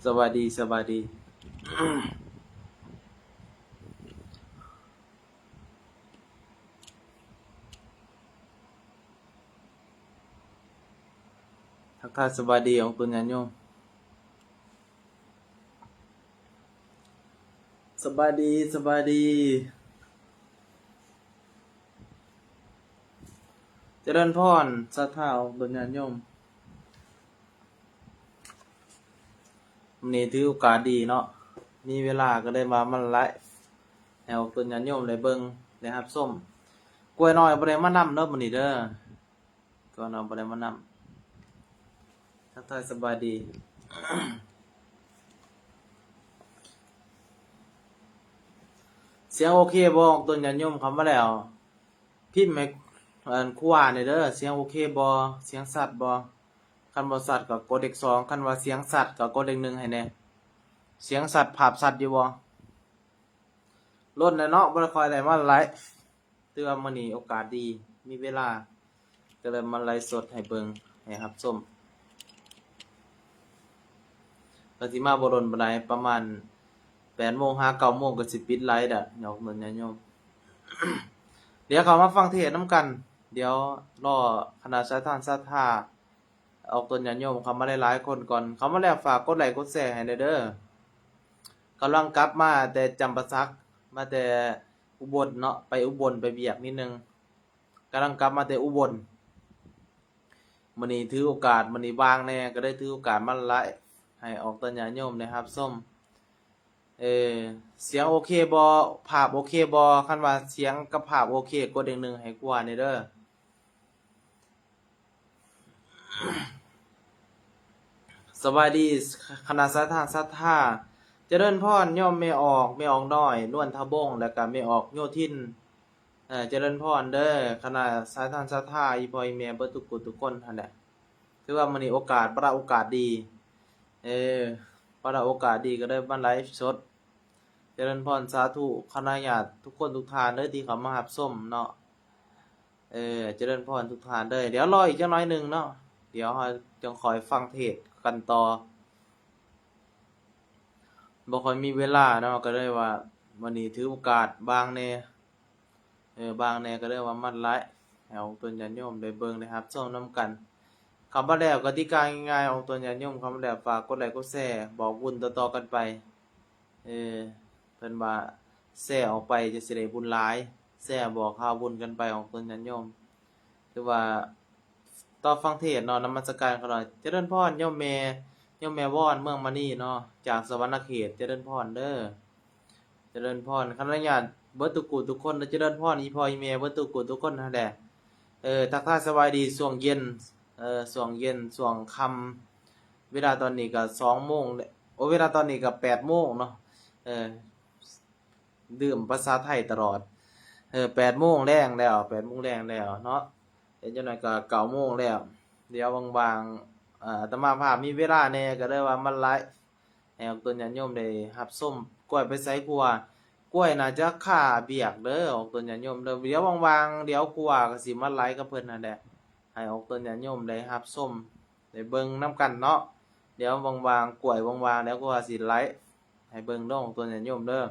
ສະບາຍດີ, ສະບາຍດີ. ທັກທາຍສະບາຍດີອອກຕົນຍາດໂຍມ. ສະບາຍດີ, ສະບາຍດີ. ຈະເລີນພອນ, ສັດທາອອກຕົນຍາດໂຍມ. ມື້ນີ້ຖືໂອກາດດີເນາະ, ມີເວລາກໍເລີຍວ່າມາໄລຟ໌ໃຫ້ອອກຕົນຍາດໂຍມໄດ້ເບິ່ງໄດ້ຮັບຊົມ. ກ້ວຍນ້ອຍບໍ່ໄດ້ມານຳເດີມື້ນີ້ເດີ, ກ້ວຍນ້ອຍບໍ່ໄດ້ມານຳ. ທັກທາຍສະບາຍດີ. ສຽງໂອເຄບໍ່? ອອກຕົນຍາດໂຍມເຂົ້າມາແລ້ວ ພິມໃຫ້ ອັນ ຄູອາແດ່ເດີ, ສຽງໂອເຄບໍ່? ສຽງຊັດບໍ່? ຄັນບໍ່ຊັດກໍກົດເລກສອງ, ຄັນວ່າສຽງຊັດກໍກົດເລກໜຶ່ງໃຫ້ແດ່. ສຽງຊັດ ພາບຊັດຢູ່ບໍ່? ລົນແລ້ວເນາະ, ບໍ່ໄດ້ຄ່ອຍໄດ້ມາໄລຟ໌. ຖືວ່າມື້ນີ້ໂອກາດດີ, ມີເວລາ ກໍເລີຍມາໄລຟ໌ສົດໃຫ້ເບິ່ງ ໃຫ້ຮັບຊົມ. ກໍຊິມາບໍ່ດົນປານໃດ, ປະມານແປດໂມງຫາເກົ້າໂມງກໍຊິປິດໄລຟ໌ແລ້ວເນາະ ຍາດໂຍມ. ດຽວເຂົ້າມາຟັງເທດນຳກັນ, ດຽວລໍຄະນະສາຍທານສັດທາ ອອກຕົນຍາດໂຍມເຂົ້າມາຫຼາຍໆຄົນກ່ອນ. ເຂົ້າມາແລ້ວຝາກກົດໄລກົດແຊໃຫ້ແດ່ເດີ. ກຳລັງກັບມາແຕ່ຈຳປາສັກ, ມາແຕ່ອຸບົນເນາະ, ໄປອຸບົນໄປວຽກນິດໜຶ່ງ, ກຳລັງກັບມາແຕ່ອຸບົນ. ມື້ນີ້ຖືໂອກາດ, ມື້ນີ້ວ່າງແດ່, ກໍໄດ້ຖືໂອກາດມາໄລຟ໌ໃຫ້ອອກຕົນຍາດໂຍມໄດ້ຮັບຊົມ. ເອີ ສຽງໂອເຄບໍ່? ພາບໂອເຄບໍ່? ຄັນວ່າສຽງກັບພາບໂອເຄ, ກົດເລກໜຶ່ງໃຫ້ກູອາແດ່ເດີ. ສະບາຍດີ ຄະນະສາຍທານສັດທາ. ຈະເລີນພອນໂຍມແມ່ອອກ, ແມ່ອອກນ້ອຍ ນວນທະວົງ ແລ້ວກະແມ່ອອກໂຍທິນ. ເອີ ຈະເລີນພອນເດີ ຄະນະສາຍທານສັດທາ ອີ່ພໍ່ອີ່ແມ່ເບິດທຸກຜູ້ທຸກຄົນຫັ້ນແຫຼະ. ຖືວ່າມື້ນີ້ໂອກາດ ປະໂອກາດດີ, ເອີ ປະໂອກາດດີ ກໍເລີຍມາໄລຟ໌ສົດ. ຈະເລີນພອນ ສາທຸ ຄະນະຍາດທຸກຄົນທຸກທ່ານເດີ ທີ່ເຂົ້າມາຮັບຊົມເນາະ. ເອີ ຈະເລີນພອນທຸກທ່ານເດີ. ດຽວລໍອີກຈັກໜ້ອຍໜຶ່ງເນາະ, ດຽວເຮົາຈັ່ງຄ່ອຍຟັງເທດກັນຕໍ່. ບໍ່ຄ່ອຍມີເວລາເນາະ, ກໍເລີຍວ່າມື້ນີ້ຖືໂອກາດບາງແດ່, ເອີ ບາງແດ່, ກໍເລີຍວ່າມາໄລຟ໌ໃຫ້ອອກຕົນຍາດໂຍມໄດ້ເບິ່ງໄດ້ຮັບຊົມນຳກັນ. ເຂົ້າມາແລ້ວ ກະຕິກາງ່າຍໆ ອອກຕົນຍາດໂຍມເຂົ້າມາແລ້ວ ຝາກກົດໄລກົດແຊ ບອກບຸນຕໍ່ໆກັນໄປ. ເອີ ເພິ່ນວ່າແຊອອກໄປຈະຊິໄດ້ບຸນຫຼາຍ, ແຊບອກຂ່າວບຸນກັນໄປອອກຕົນຍາດໂຍມ. ຖືວ່າຕໍ່ຟັງເທດເນາະ, ນະມັດສະການຂະໜ້ອຍ. ຈະເລີນພອນໂຍມແມ່, ໂຍມແມ່ວອນ ເມືອງມະນີເນາະ, ຈາກສະຫວັນນະເຂດ. ຈະເລີນພອນເດີ, ຈະເລີນພອນ ຄະນະຍາດເບິດທຸກຜູ້ທຸກຄົນເດີ. ຈະເລີນພອນ ອີ່ພໍ່ອີ່ແມ່ເບິດທຸກຜູ້ທຸກຄົນຫັ້ນແຫຼະ. ເອີ ທັກທາຍສະບາຍດີຊ່ວງເຢັນ, ເອີ ຊ່ວງເຢັນ ຊ່ວງຄ່ຳ. ເວລາຕອນນີ້ກໍສອງໂມງແລ້ວ, ໂອ ເວລາຕອນນີ້ກໍແປດໂມງເນາະ. ເອີ ລືມພາສາໄທຕະຫຼອດ. ເອີ ແປດໂມງແລງແລ້ວ, ແປດໂມງແລງແລ້ວເນາະ. ເອີ ຈັກໜ້ອຍກໍເກົ້າໂມງແລ້ວ. ດຽວວ່າງໆ ອາ ອາດຕະມາພາບມີເວລາແດ່ ກໍເລີຍວ່າມາໄລຟ໌ໃຫ້ອອກຕົນຍາດໂຍມໄດ້ຮັບຊົມ. ກ້ວຍໄປໃສຄູອາ? ກ້ວຍໜ້າຈະຄາວຽກເດີ ອອກຕົນຍາດໂຍມເດີ. ດຽວວ່າງໆ ດຽວຄູອາກໍຊິມາໄລຟ໌ກັບເພິ່ນຫັ້ນແຫຼະ ໃຫ້ອອກຕົນຍາດໂຍມໄດ້ຮັບຊົມ ໄດ້ເບິ່ງນຳກັນເນາະ. ດຽວວ່າງໆ ກ້ວຍວ່າງໆ ດຽວຄູອາຊິໄລຟ໌ໃຫ້ເບິ່ງເດີ ອອກຕົນຍາດໂຍມເດີ.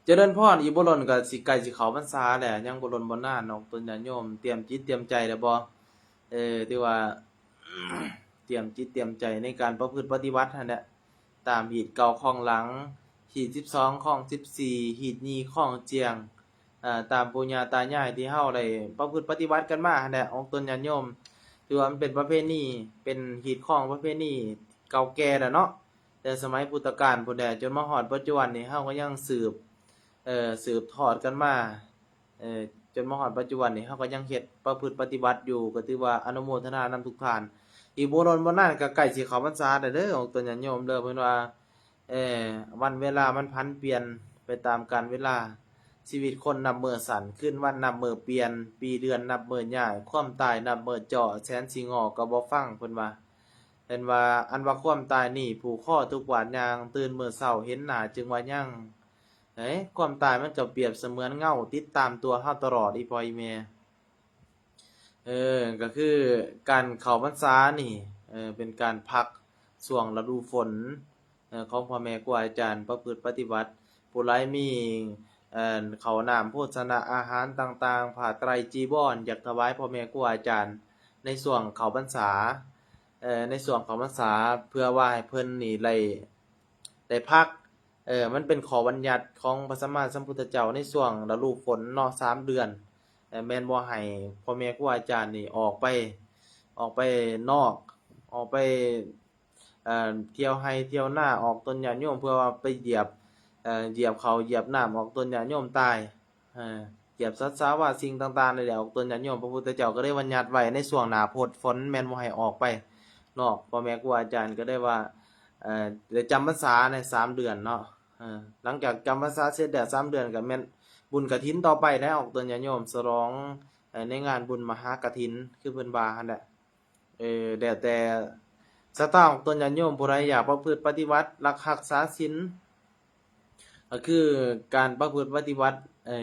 ຈະເລີນພອນ, ອີກບໍ່ດົນກໍຊິໃກ້ຊິເຂົ້າພັນສາແລ້ວ, ຍັງບໍ່ດົນບໍ່ນານເນາະ ອອກຕົນຍາດໂຍມ. ຕຽມຈິດຕຽມໃຈແລ້ວບໍ່? ເອີ ຖືວ່າຕຽມຈິດຕຽມໃຈໃນການປະພຶດປະຕິບັດຫັ້ນແຫຼະ, ຕາມຮີດເກົ່າຄອງຫຼັງ, ຮີດສິບສອງຄອງສິບສີ່, ຮີດຍີ່ຄອງຈຽງ, ເອີ ຕາມປູ່ຍ່າຕາຍາຍທີ່ເຮົາໄດ້ປະພຶດປະຕິບັດກັນມາຫັ້ນແຫຼະ ອອກຕົນຍາດໂຍມ. ຖືວ່າມັນເປັນປະເພນີ, ເປັນຮີດຄອງປະເພນີເກົ່າແກ່ແລ້ວເນາະ. ແຕ່ສະໄໝພຸດທະການພຸ້ນແຫຼະ ຈົນມາຮອດປັດຈຸບັນນີ້ ເຮົາກໍຍັງສືບ ເອີ ສືບທອດກັນມາ ເອີ ຈົນມາຮອດປັດຈຸບັນນີ້ ເຮົາກໍຍັງເຮັດປະພຶດປະຕິບັດຢູ່ ກໍຖືວ່າອະນຸໂມທະນານຳທຸກທ່ານ. ອີກບໍ່ດົນບໍ່ນານກໍໃກ້ຊິເຂົ້າພັນສາແລ້ວເດີ ອອກຕົນຍາດໂຍມເດີ. ເພິ່ນວ່າ ເອີ ວັນເວລາມັນຜັນປ່ຽນໄປຕາມການເວລາ, ຊີວິດຄົນນັບມື້ສັ້ນ, ຄືນວັນນັບມື້ປ່ຽນ, ປີເດືອນນັບມື້ຍ້າຍ, ຄວາມຕາຍນັບມື້ເຈາະ, ແສນຊິງໍກໍບໍ່ຟັງ ເພິ່ນວ່າ. ເພິ່ນວ່າ ອັນວ່າຄວາມຕາຍນີ້ຜູກຄໍທຸກບາດຍ່າງ, ຕື່ນມື້ເຊົ້າເຫັນໜ້າຈຶ່ງວ່າຍັງ. ເອີ ຄວາມຕາຍມັນກໍປຽບສະເໝືອນເງົາຕິດຕາມຕົວເຮົາຕະຫຼອດ ອີ່ພໍ່ອີ່ແມ່. ເອີ ກໍຄືການເຂົ້າພັນສານີ້ ເອີ ເປັນການພັກ ຊ່ວງລະດູຝົນ ເອີ ຂອງພໍ່ແມ່ຄູອາຈານປະພຶດປະຕິບັດ. ຜູ້ໃດມີ ເອີ ເຂົ້ານ້ຳໂພຊະນະອາຫານຕ່າງໆ ຜ້າໄຕຣຈີວອນ ຢາກຖວາຍພໍ່ແມ່ຄູອາຈານໃນຊ່ວງເຂົ້າພັນສາ ເອີ ໃນຊ່ວງເຂົ້າພັນສາ ເພື່ອວ່າໃຫ້ເພິ່ນນີ້ໄດ້ ໄດ້ພັກ. ເອີ ມັນເປັນຂໍ້ບັນຍັດຂອງພະສຳມາສຳພຸດທະເຈົ້າໃນຊ່ວງລະດູຝົນເນາະ ສາມເດືອນ ເອີ ແມ່ນບໍ່ໃຫ້ພໍ່ແມ່ຄູອາຈານນີ້ອອກໄປ ອອກໄປນອກ ອອກໄປ ເອີ ທ່ຽວໄຮ່ທ່ຽວນາ ອອກຕົນຍາດໂຍມ ເພື່ອວ່າໄປຢຽບ ເອີ ຢຽບເຂົ້າຢຽບນ້ຳ ອອກຕົນຍາດໂຍມຕາຍ ເອີ ຢຽບສັດສາວາສິ່ງຕ່າງໆນີ້ແຫຼະ ອອກຕົນຍາດໂຍມ. ພະພຸດທະເຈົ້າກໍໄດ້ບັນຍັດໄວ້ໃນຊ່ວງໜ້າຝົນ ຝົນແມ່ນບໍ່ໃຫ້ອອກໄປນອກ. ພໍ່ແມ່ຄູອາຈານກໍໄດ້ວ່າ ເອີ ໄດ້ຈຳພັນສາໃນສາມເດືອນເນາະ. ເອີ ຫຼັງຈາກຈຳພັນສາເສັດແລ້ວສາມເດືອນ ກໍແມ່ນບຸນກະຖິນຕໍ່ໄປແຫຼະ ອອກຕົນຍາດໂຍມ ສະຫຼອງ ເອີ ໃນງານບຸນມະຫາກະຖິນ ຄືເພິ່ນວ່າຫັ້ນແຫຼະ. ເອີ ແລ້ວແຕ່ສັດທາອອກຕົນຍາດໂຍມ ຜູ້ໃດຢາກປະພຶດປະຕິບັດ ຫຼັກຮັກສາສິນ ກໍຄືການປະພຶດປະຕິບັດ ເອີ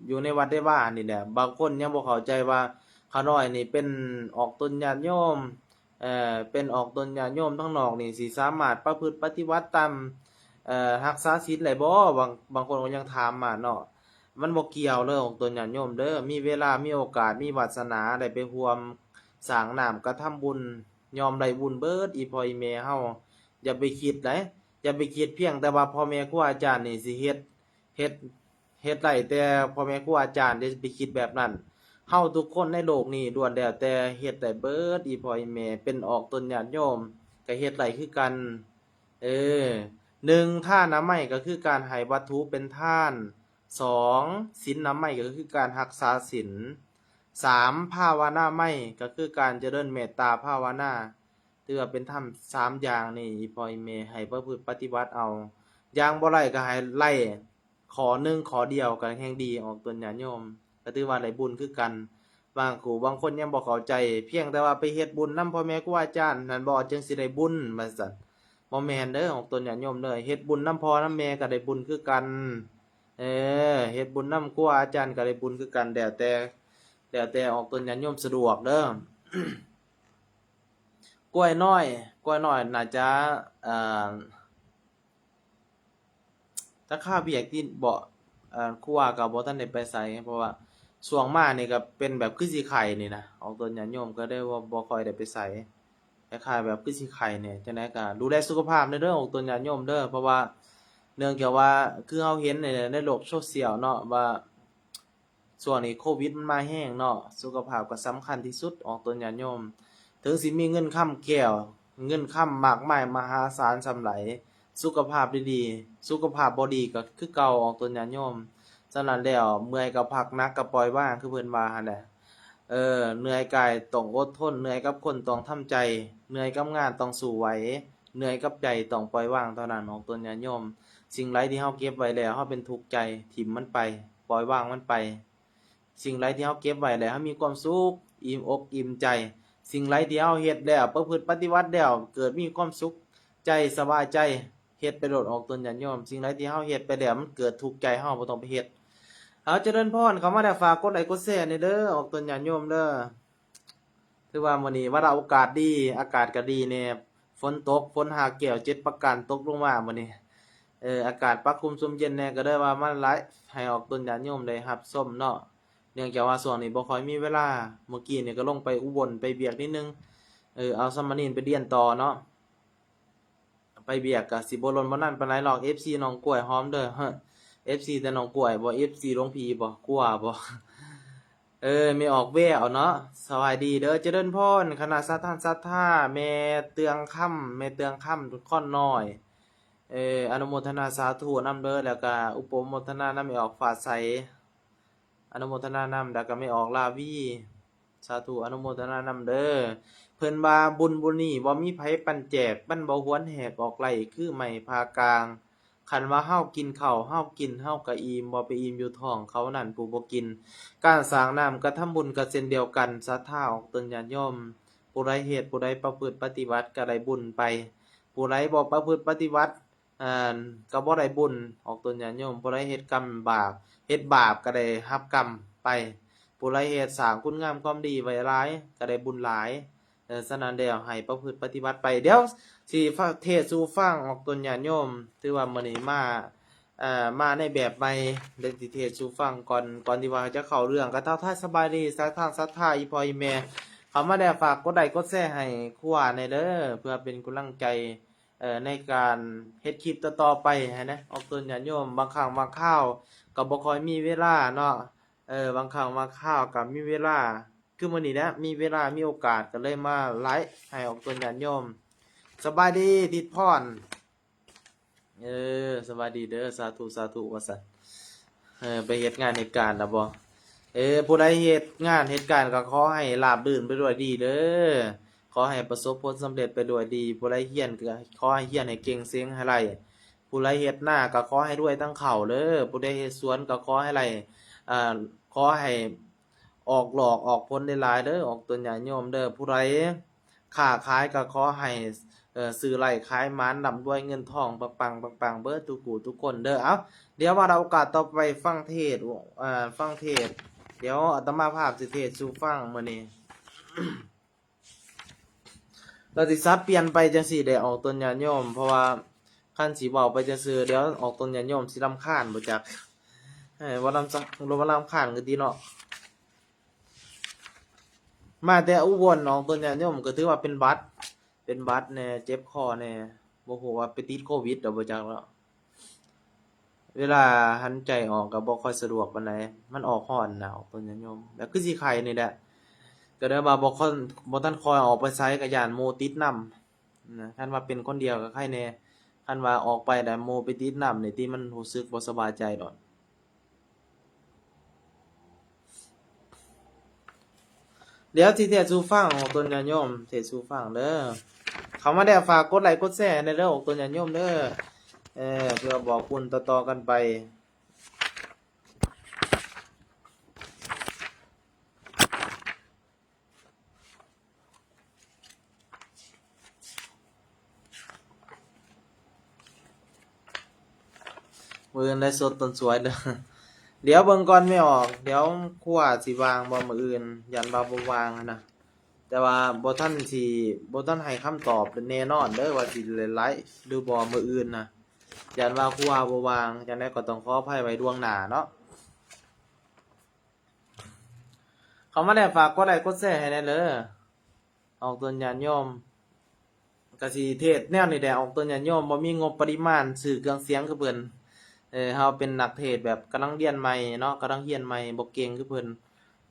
ຢູ່ໃນວັດໃນວານີ້ແຫຼະ. ບາງຄົນຍັງບໍ່ເຂົ້າໃຈວ່າຂ້ານ້ອຍນີ້ເປັນອອກຕົນຍາດໂຍມ ເອີ ເປັນອອກຕົນຍາດໂຍມທາງນອກນີ້ ຊິສາມາດປະພຶດປະຕິບັດຕາມ ເອີ ຮັກສາສິນໄດ້ບໍ່? ບາງ ບາງຄົນກໍຍັງຖາມມາເນາະ. ມັນບໍ່ກ່ຽວເດີອອກຕົນຍາດໂຍມເດີ ມີເວລາ ມີໂອກາດ ມີວາສະໜາ ໄດ້ໄປຮ່ວມສ້າງນ້ຳກະທຳບຸນ ຍອມໄດ້ບຸນເບີດ ອີ່ພໍ່ອີ່ແມ່ເຮົາ. ຢ່າໄປຄິດໃດ ຢ່າໄປຄິດພຽງແຕ່ວ່າພໍ່ແມ່ຄູອາຈານນີ້ຊິເຮັດ ເຮັດ ເຮັດໄດ້ແຕ່ພໍ່ແມ່ຄູອາຈານ ຢ່າໄປຄິດແບບນັ້ນ. ເຮົາທຸກຄົນໃນໂລກນີ້ລ້ວນແລ້ວແຕ່ເຮັດໄດ້ເບີດ ອີ່ພໍ່ອີ່ແມ່ ເປັນອອກຕົນຍາດໂຍມກໍເຮັດໄດ້ຄືກັນ. ເອີ ໜຶ່ງ ທານາໄມ ກໍຄືການໃຫ້ວັດຖຸເປັນທານ. ສອງ ສິນນາໄມ ກໍຄືການຮັກສາສິນ. ສາມ ພາວະນາໄມ ກໍຄືການຈະເລີນເມດຕາພາວະນາ. ຖືວ່າເປັນທຳສາມຢ່າງນີ້ ອີ່ພໍ່ອີ່ແມ່ໃຫ້ປະພຶດປະຕິບັດເອົາ. ຢ່າງບໍ່ໄດ້ກໍໃຫ້ໄດ້ຂໍ້ໜຶ່ງຂໍ້ດຽວກໍແຮ່ງດີ ອອກຕົນຍາດໂຍມ ກໍຖືວ່າໄດ້ບຸນຄືກັນ. ບາງຄູ່ບາງຄົນຍັງບໍ່ເຂົ້າໃຈ ພຽງແຕ່ວ່າໄປເຮັດບຸນນຳພໍ່ແມ່ຄູອາຈານນັ້ນບໍ ຈຶ່ງຊິໄດ້ບຸນ ວ່າຊັ້ນ. ບໍ່ແມ່ນເດີ ອອກຕົນຍາດໂຍມເດີ ເຮັດບຸນນຳພໍ່ນຳແມ່ກໍໄດ້ບຸນຄືກັນ. ເອີ ເຮັດບຸນນຳຄູອາຈານກໍໄດ້ບຸນຄືກັນ ແລ້ວແຕ່ ແລ້ວແຕ່ອອກຕົນຍາດໂຍມສະດວກເດີ. ກ້ວຍນ້ອຍ ກ້ວຍນ້ອຍໜ້າຈະ ເອີ ຈະຄາວຽກຕິເບາະ ເອີ ຄູອາກໍບໍ່ທັນໄດ້ໄປໃສ ເພາະວ່າຊ່ວງມານີ້ກໍເປັນແບບຄືຊິໄຂ້ນີ້ນະ ອອກຕົນຍາດໂຍມກໍເລີຍວ່າບໍ່ຄ່ອຍໄດ້ໄປໃສ ຄ້າຍໆແບບຄືຊິໄຂ້ແດ່. ຈັ່ງໃດກໍດູແລສຸຂະພາບແດ່ເດີ ອອກຕົນຍາດໂຍມເດີ ເພາະວ່າເນື່ອງຈາກວ່າຄືເຮົາເຫັນໃນ ໃນໂລກໂຊຊຽວເນາະວ່າ ຊ່ວງນີ້ໂຄວິດມັນມາແຮງເນາະ ສຸຂະພາບກໍສຳຄັນທີ່ສຸດ ອອກຕົນຍາດໂຍມ. ເຖິງຊິມີເງິນຄຳແກ້ວ ເງິນຄຳມາກມາຍມະຫາສານສ່ຳໃດ ສຸຂະພາບດີໆ ສຸຂະພາບບໍ່ດີກໍຄືເກົ່າ ອອກຕົນຍາດໂຍມ. ສະນັ້ນແລ້ວ ເມື່ອຍກໍພັກ ໜັກກໍປ່ອຍວາງ ຄືເພິ່ນວ່າຫັ້ນແຫຼະ. ເອີ ເໜື່ອຍກາຍຕ້ອງອົດທົນ ເໜື່ອຍກັບຄົນຕ້ອງທຳໃຈ ເໜື່ອຍກັບງານຕ້ອງສູ້ໄຫວ ເໜື່ອຍກັບໃຈຕ້ອງປ່ອຍວາງເທົ່ານັ້ນ ອອກຕົນຍາດໂຍມ. ສິ່ງໃດທີ່ເຮົາເກັບໄວ້ແລ້ວ ເຮົາເປັນທຸກໃຈ ຖິ້ມມັນໄປ ປ່ອຍວາງມັນໄປ. ສິ່ງໃດທີ່ເຮົາເກັບໄວ້ແລ້ວ ເຮົາມີຄວາມສຸກ ອີ່ມອົກອີ່ມໃຈ. ສິ່ງໃດທີ່ເຮົາເຮັດແລ້ວ ປະພຶດປະຕິບັດແລ້ວ ເກີດມີຄວາມສຸກໃຈ ສະບາຍໃຈ ເຮັດໄປໂລດ ອອກຕົນຍາດໂຍມ. ສິ່ງໃດທີ່ເຮົາເຮັດໄປແລ້ວ ມັນເກີດທຸກໃຈ ເຮົາບໍ່ຕ້ອງໄປເຮັດ. ເອົາ ຈະເລີນພອນ ເຂົ້າມາແລ້ວ ຝາກກົດໄລກົດແຊແດ່ເດີ ອອກຕົນຍາດໂຍມເດີ. ຖືວ່າມື້ນີ້ວາລະໂອກາດດີ ອາກາດກໍດີແດ່ ຝົນຕົກ ຝົນຫ້າແກ້ວເຈັດປະການຕົກລົງມາມື້ນີ້. ເອີ ອາກາດປະຄຸມຊຸ່ມເຢັນແດ່ ກໍເລີຍວ່າມາໄລຟ໌ໃຫ້ອອກຕົນຍາດໂຍມໄດ້ຮັບຊົມເນາະ ເນື່ອງຈາກວ່າຊ່ວງນີ້ບໍ່ຄ່ອຍມີເວລາ. ມື້ກີ້ນີ້ກໍລົງໄປອຸບົນໄປວຽກນິດໜຶ່ງ ເອີ ເອົາສາມະເນນໄປຮຽນຕໍ່ເນາະ ໄປວຽກກໍຊິບໍ່ດົນບໍ່ນານປານໃດດອກ ເອັຟຊີນ້ອງກ້ວຍຫອມເດີ. ເອັຟຊີແຕ່ນ້ອງກ້ວຍບໍ ເອັຟຊີຫຼວງພີ່ບໍ ກົວບໍ? ເອີ ແມ່ອອກແວ່ວເນາະ ສະບາຍດີເດີ ຈະເລີນພອນ ຄະນະສະທ່ານສັດທາ ແມ່ເຕືອງຄຳ ແມ່ເຕືອງຄຳຄອນນ້ອຍ ເອີ ອະນຸໂມທະນາສາທຸນຳເດີ ແລ້ວກະອຸປະໂມທະນານຳແມ່ອອກຟ້າໃສ ອະນຸໂມທະນານຳ ແລ້ວກະແມ່ອອກລາວີ ສາທຸ ອະນຸໂມທະນານຳເດີ. ເພິ່ນວ່າບຸນບຸນນີ້ບໍ່ມີໃຜປັນແຈກ ມັນບໍ່ຫວນແຫກອອກໄລ່ຄືໄມ້ຜ່າກາງ. ຄັນວ່າເຮົາກິນເຂົ້າ ເຮົາກິນ ເຮົາກະອີ່ມ ບໍ່ໄປອີ່ມຢູ່ທ້ອງເຂົານັ້ນຜູ້ບໍ່ກິນ. ການສ້າງນ້ຳກະທຳບຸນກະເຊັ່ນດຽວກັນ ສັດທາອອກຕົນຍາດໂຍມ. ຜູ້ໃດເຮັດ ຜູ້ໃດປະພຶດປະຕິບັດກະໄດ້ບຸນໄປ. ຜູ້ໃດບໍ່ປະພຶດປະຕິບັດ ອັນ ກະບໍ່ໄດ້ບຸນ ອອກຕົນຍາດໂຍມ. ຜູ້ໃດເຮັດກຳບາບ ເຮັດບາບກະໄດ້ຮັບກຳໄປ. ຜູ້ໃດເຮັດສ້າງຄຸນງາມຄວາມດີໄວ້ຫຼາຍ ກະໄດ້ບຸນຫຼາຍ. ເອີ ສະນັ້ນແລ້ວໃຫ້ປະພຶດປະຕິບັດໄປ. ດຽວຊິເທດສູ່ຟັງອອກຕົນຍາດໂຍມ, ຖືວ່າມື້ນີ້ມາ ເອີ ມາໃນແບບໃໝ່, ດຽວຊິເທດສູ່ຟັງກ່ອນ, ກ່ອນທີ່ວ່າຈະເຂົ້າເລື່ອງ ກໍທັກທາຍສະບາຍດີ ສາທາງສັດທາ ອີ່ພໍ່ອີ່ແມ່ ເຂົ້າມາແລ້ວ ຝາກກົດໄລກົດແຊໃຫ້ຄູອາແດ່ເດີ ເພື່ອເປັນກຳລັງໃຈ ເອີ ໃນການເຮັດຄລິບຕໍ່ໆໄປຫັ້ນນະ ອອກຕົນຍາດໂຍມ. ບາງຄັ້ງບາງຄາວກໍບໍ່ຄ່ອຍມີເວລາເນາະ, ເອີ ບາງຄັ້ງບາງຄາວກໍມີເວລາ ຄືມື້ນີ້ແຫຼະ ມີເວລາມີໂອກາດກໍເລີຍມາໄລຟ໌ໃຫ້ອອກຕົນຍາດໂຍມ. ສະບາຍດີ ທິດພອນ. ເອີ ສະບາຍດີເດີ ສາທຸ ສາທຸ ວ່າຊັ້ນ. ເອີ ໄປເຮັດງານເຮັດການແລ້ວບໍ່? ເອີ ຜູ້ໃດເຮັດງານເຮັດການກໍຂໍໃຫ້ລາບລື່ນໄປດ້ວຍດີເດີ, ຂໍໃຫ້ປະສົບຜົນສຳເລັດໄປດ້ວຍດີ. ຜູ້ໃດຮຽນກໍຂໍໃຫ້ຮຽນໃຫ້ເກັ່ງເສັງໃຫ້ໄດ້, ຜູ້ໃດເຮັດນາກໍຂໍໃຫ້ລວຍທັງເຂົ້າເດີ, ຜູ້ໃດເຮັດສວນກໍຂໍໃຫ້ໄດ້ ເອີ ຂໍໃຫ້ອອກດອກອອກຜົນຫຼາຍໆເດີ ອອກຕົນຍາດໂຍມເດີ. ຜູ້ໃດ ຄ້າຂາຍກໍຂໍໃຫ້ ເອີ ຊື້ໄດ້ຂາຍໝານ ລ່ຳລວຍເງິນທອງ ປັງໆ ປັງໆ ເບິດທຸກຜູ້ທຸກຄົນເດີ. ເອົ້າ ດຽວມາເອົາໂອກາດຕໍ່ໄປ ຟັງເທດ ເອີ ຟັງເທດ. ດຽວອາດຕະມາພາບຊິເທດສູ່ຟັງມື້ນີ້ ກໍຊິສັບປ່ຽນໄປຈັ່ງຊີ້ແຫຼະ ອອກຕົນຍາດໂຍມ, ເພາະວ່າຄັນຊິເວົ້າໄປຊື່ໆ ດຽວອອກຕົນຍາດໂຍມຊິລຳຄານບໍ່ຈັກ. ເອີ ບໍ່ລຳ ບໍ່ລຳຄານກໍດີເນາະ. ມາແຕ່ອຸບົນ ອອກຕົນຍາດໂຍມ ກໍຖືວ່າເປັນຫວັດ ເປັນຫວັດແດ່ ເຈັບຄໍແດ່ ບໍ່ຮູ້ວ່າໄປຕິດໂຄວິດດອກ ບໍ່ຈັກເນາະ. ເວລາຫັນໃຈອອກກໍບໍ່ຄ່ອຍສະດວກປານໃດ, ມັນອອກຮ້ອນນະ ອອກຕົນຍາດໂຍມ, ແລ້ວຄືຊິໄຂ້ນີ້ແຫຼະ. ກໍເລີຍວ່າບໍ່ຄ່ອຍ ບໍ່ທັນຄ່ອຍອອກໄປໃສ ກໍຢ້ານໝູ່ຕິດນຳນະ. ຄັນວ່າເປັນຄົນດຽວກໍໄຄແດ່, ຄັນວ່າອອກໄປແລ້ວໝູ່ໄປຕິດນຳນີ້ຕິ ມັນຮູ້ສຶກບໍ່ສະບາຍໃຈດອກ. ດຽວຊິເທດສູ່ຟັງ ອອກຕົນຍາດໂຍມ ເທດສູ່ຟັງເດີ. ເຂົ້າມາແລ້ວຝາກກົດໄລກົດແຊໃຫ້ແດ່ເດີ ອອກຕົນຍາດໂຍມເດີ, ເອີ ເພື່ອບອກບຸນຕໍ່ໆກັນໄປ. ມື້ອື່ນໄລຟ໌ສົດຕົນສວຍເດີ. ດຽວເບິ່ງກ່ອນແມ່ອອກ, ດຽວຄົວຊິວ່າງບໍ່ມື້ອື່ນ, ຢ້ານວ່າບໍ່ວ່າງຫັ້ນນະ. ແຕ່ວ່າບໍ່ທັນຊິ ບໍ່ທັນໃຫ້ຄຳຕອບແນ່ນອນເດີ ວ່າຊິໄດ້ໄລຟ໌ຫຼືບໍ່ມື້ອື່ນນະ, ຢ້ານວ່າຄົວບໍ່ວ່າງ. ຈັ່ງໃດກໍຕ້ອງຂໍອະໄພໄວ້ລ່ວງໜ້າເນາະ. ເຂົ້າມາແລ້ວຝາກກົດໄລກົດແຊໃຫ້ແດ່ເດີ ອອກຕົນຍາດໂຍມ. ກະຊິເທດແນວນີ້ແຫຼະ ອອກຕົນຍາດໂຍມ, ບໍ່ມີງົບປະລິມານຊື້ເຄື່ອງສຽງຄືເພິ່ນ. ເອີ ເຮົາເປັນນັກເທດແບບກຳລັງຮຽນໃໝ່ເນາະ, ກຳລັງຮຽນໃໝ່ ບໍ່ເກັ່ງຄືເພິ່ນ.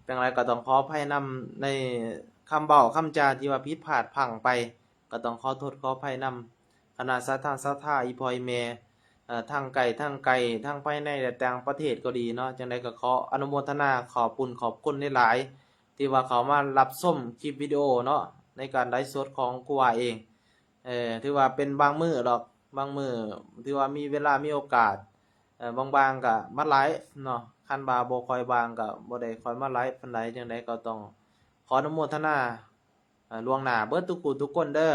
ຈັ່ງໃດກໍຕ້ອງຂໍອະໄພນຳໃນຄຳເວົ້າຄຳຈາທີ່ວ່າຜິດພາດພລັ້ງໄປ, ກໍຕ້ອງຂໍໂທດຂໍອະໄພນຳຄະນະສາທາງສັດທາ ອີ່ພໍ່ອີ່ແມ່ ເອີ ທັງໃກ້ທັງໄກ ທັງພາຍໃນ ແລະ ຕ່າງປະເທດກໍດີເນາະ. ຈັ່ງໃດກໍຂໍອະນຸໂມທະນາຂອບບຸນຂອບຄຸນຫຼາຍໆ ທີ່ວ່າເຂົ້າມາຮັບຊົມຄລິບວິດີໂອເນາະ ໃນການໄລຟ໌ສົດຂອງຄູອາເອງ. ເອີ ຖືວ່າເປັນບາງມື້ດອກ, ບາງມື້ຖືວ່າມີເວລາມີໂອກາດ, ເອີ ບາງໆກໍມາໄລຟ໌ເນາະ, ຄັນວ່າບໍ່ຄ່ອຍວ່າງກໍບໍ່ໄດ້ຄ່ອຍມາໄລຟ໌ປານໃດ. ຈັ່ງໃດກໍຕ້ອງຂໍອະນຸໂມທະນາ ເອີ ລ່ວງໜ້າເບິດທຸກຜູ້ທຸກຄົນເດີ.